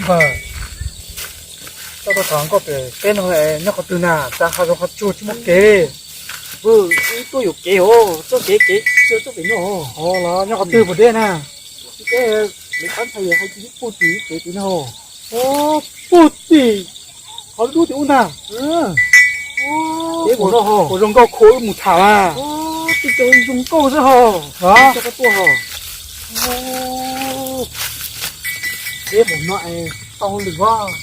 Koj tuaj tham nkauj pem teb no nyob qhov twg na, cas hav zoov hav tsuag tsis muaj kev li. Wb tuaj yuam kev os, txoj kev kev txoj pem no. Los nyob qhov twg puas deb na? Lawv tab ntxhais hais tias puag tim kev tim no. Puag tim qhov dub tim ub ntag. Puas zoo nkauj khuav wb mus tham mas. Twb cov zoo nkauj xwb ho. Los, deb mus no es tau lwm os.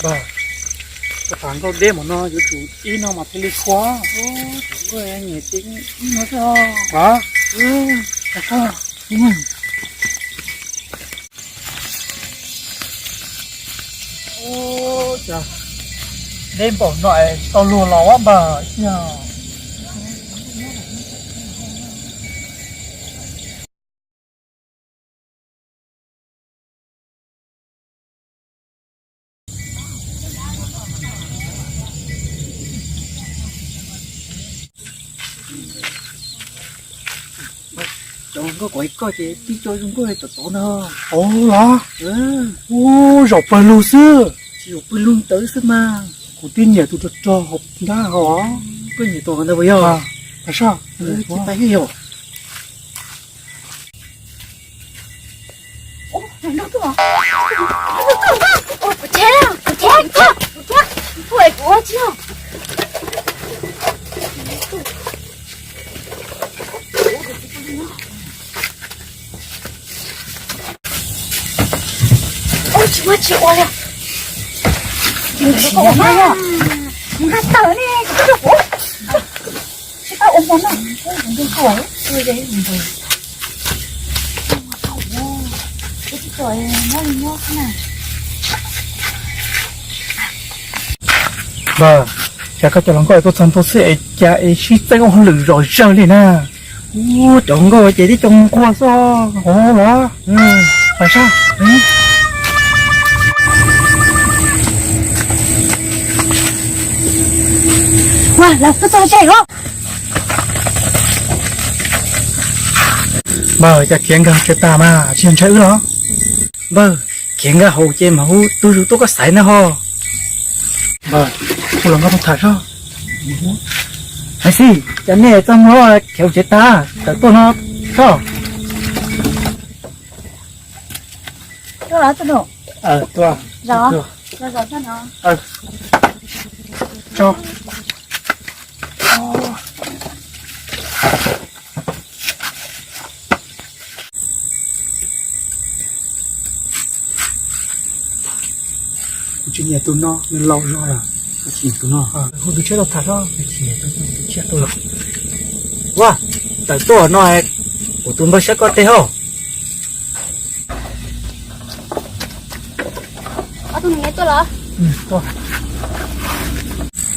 Npawg, koj tham nkauj deb npaum no yuav tsum ib no mas thiaj li khuav. Nkauj nyiam ces ib no xwb os. Deb npaum no es tau luag los ua npawg. Cov nkauj kom koj ces tib co zoo nkauj tom tod no. Ov los, ub, zaum pawg lug xwb. Tsis zaum pawg lug ntawd xwb mas. Kuv twb nyiam tus rog rog hauv nrab hauv. Koj nyiam tus ntawd puas yog? Pas saj, tus pais yog. Ua tsis ua li. Mus ha taw ne, tsis tau ua mov no. Npawg, cas koj cov hluas nkauj tuaj txog ntua xwb es cas es sib txeeb ua hauj lwm zom zaws li na? Ub, cov nkauj ces tib co nquag xwb. Ov los, pas saj. Ua, lawv tuaj txog ze os. Npawg, cas khiav nkag tsev tag mas tsis yog ntshai wb los? Npawg, khiav nkag hauv ces mam hu tus zug tuaj koj xaiv na ho. Npawg, hu los nkauj tuaj tham soj. Hais xij, cas nej txaj muag khiav hauv tsev tag tawm tuaj no soj. Kuv tsis nyiam tus no, nws laus zog lawm. Hu tus tshiab tuaj tham soj. Ua, tawm tuaj no, kuv tus npawg saib koj tej hauj.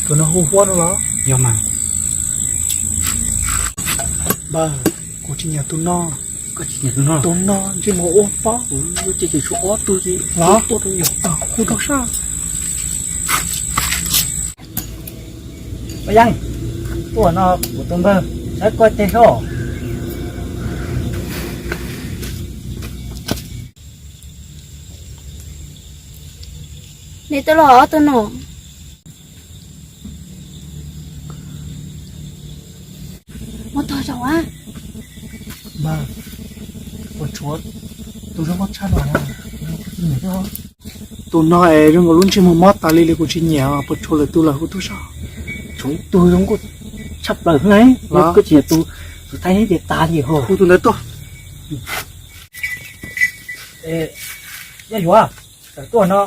Tus no hu Huab no los? Yog mas. Npawg, kuv tsis nyiam tus no. Koj tsis nyiam tus no? Tus no ntsej muag ua pob. Ces tshuav ob tug ces los tuaj rau yog hu rau sab. Ua Yeeb, tuaj no kuv tus npawg saib koj tej soj. Nej tuaj los ob tug no. Muab tog zaum a. Npawg, puas tshuav tus zoo nkauj tshaj no? Tus no es zoo nkaus lub ntsej muag mob tas li li kuv tsis nyiam, puas tshuav lwm tus los hu tuaj soj. Tshuav ib tug zoo nkauj tshaj plaws xwb. Koj tsis nyiam tus, tus thaib ces tas li ho. Hu tus ntawd tuaj. Yaj Yuav, tawm tuaj no,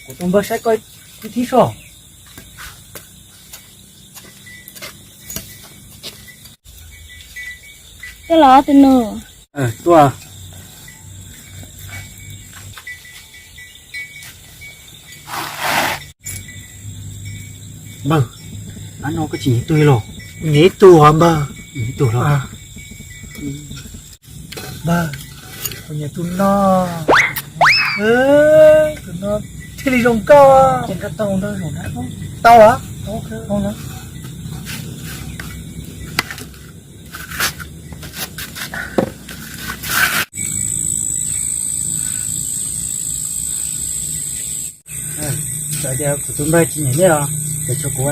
kuv tus npawg saib koj ib thib soj. Tuaj los tus nus. Tuaj. Npawg, no koj tsis nyiam ib tug los? Nyiam ib tug os npawg. Nyiam ib tug los? Npawg, kuv nyiam tus no. Tus no thiaj li zoo nkauj. Tau los? Txawm tias kuv tus npawg tsis nyiam nej os, ces tshuav kuv.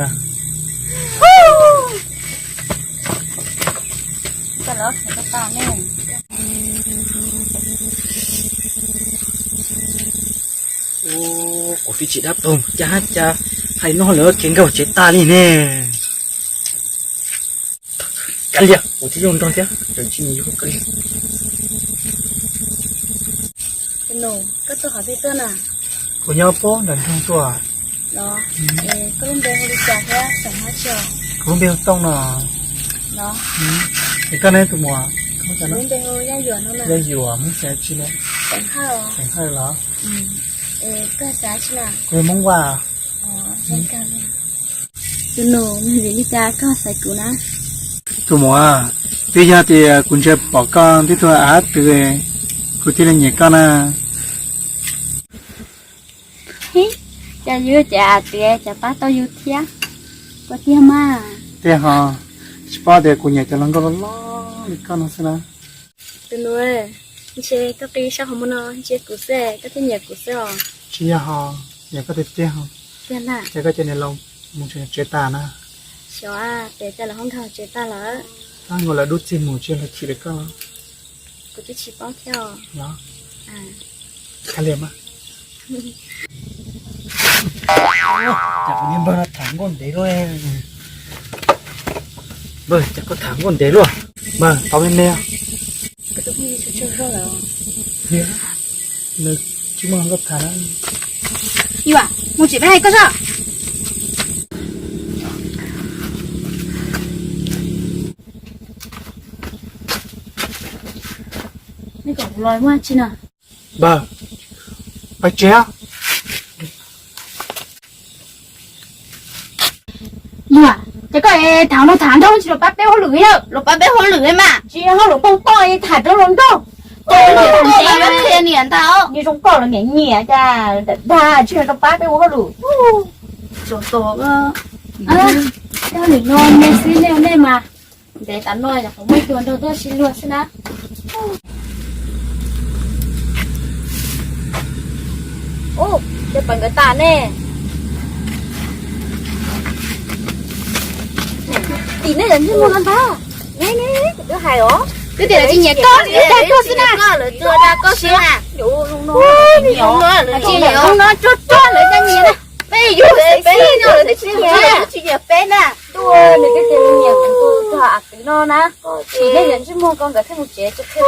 Kuv twb tsis dab poog cas cas hais no lawm, kev nkaum tsev tas li ne. Kav liam, kuv twb zoo nraug thiab, tsis nyiam yus kav liam. Tus nus, koj tuaj qhov twg tuaj na? Kuv nyob pem nram nroog tuaj. Los, koj lub npe hu li cas thiab xeem dab tsi? Kuv lub npe hu Tooj no. Los, es koj ne tus muam? Kuv lub npe hu Yaj Yuam no. Yaj Yuam, Hmoob xeem dab tsi ne? Xeem Hawj. Xeem Hawj los? Es koj xeem dab tsi na? Kuv yog Hmoob Vaj. Tus nus, vim li cas koj xaiv kuv na? Tus muam, twb yog tias kuv ntsia pom koj tib tug av twv, kuv thiaj li nyiam koj na. Cas yus cov av twv cas pab tau yus thiab, koj tiag mas. Tiag hos, tsis paub tias kuv nyiam cov hluas nkauj loj loj li koj no xwb na. Tus nus, ntshe koj qi sab hauv muag no ntsia kuv xwb koj thiaj nyiam kuv xwb os. Tsis yog hos, nyiam koj tiag tiag hos. Tiag na. Ces koj cov niam laus mus tsev tas na. Xyov, pem cas lawv ho nkag tsev tas lawm. Tab mus lawv dub txig mus tsis los chim rau koj. Kuv twb tsis paub thiab os. Los, kav liam mas. Cas kuv niag npawg no tham nkauj ntev luaj. Npawg, cas koj tham nkauj ntev luaj? Npawg, tau me me. Koj tus phooj ywg tsaug zog lawm. Nws tsis muaj hluas nkauj tham na. Yuam, mus tsev peb hais koj zoj. Nej kom kuv los muaj tsi na? Npawg, pais tsev. Yuam, ces koj tham no tham nraug tsis los pab peb hauj lwm yawg? Los pab peb hauj lwm mas. Tsis yog hauj lwm poob pob tham rau hluas nraug. Niag zoo nkauj los niam nyiam cas dag tsis yog rau pab peb ua hauj lwm. Hauj lwm no nej xwb nej nej mas. Ntev tas no yog qhov muaj tua nrog tuaj sib luag xwb na. Ub, cov pawg nkawd tas ne. Tim nej cov ntsej muag no ntag. Ne ne, kuv twb hais os, twb tias lawv tsis nyiam koj, lawv dag koj xwb na, lawv dag koj xwb na. Lawv tsis nyiam, lawv tsuag tsuag lawv cov nyiam na. Peb yus peb no lawv tsis nyiam, lawv tsis nyiam peb na. Nws twb tias nws nyiam kuv tus av kwv no na. Tim nej cov ntsej muag ko nkawd thiaj mus tsev tsis qhia kuv.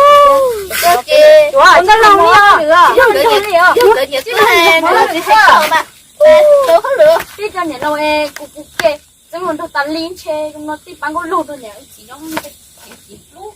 Yog nkawd nyiam twb hais, nkawd tsis hais koj mas. Tau hauj lwm, peb cov niam laus es kuv kuv ke txeeb hluas nraug tas li ntshe no tij pab nkauj lug rau niam txiv nyob txiv hlub.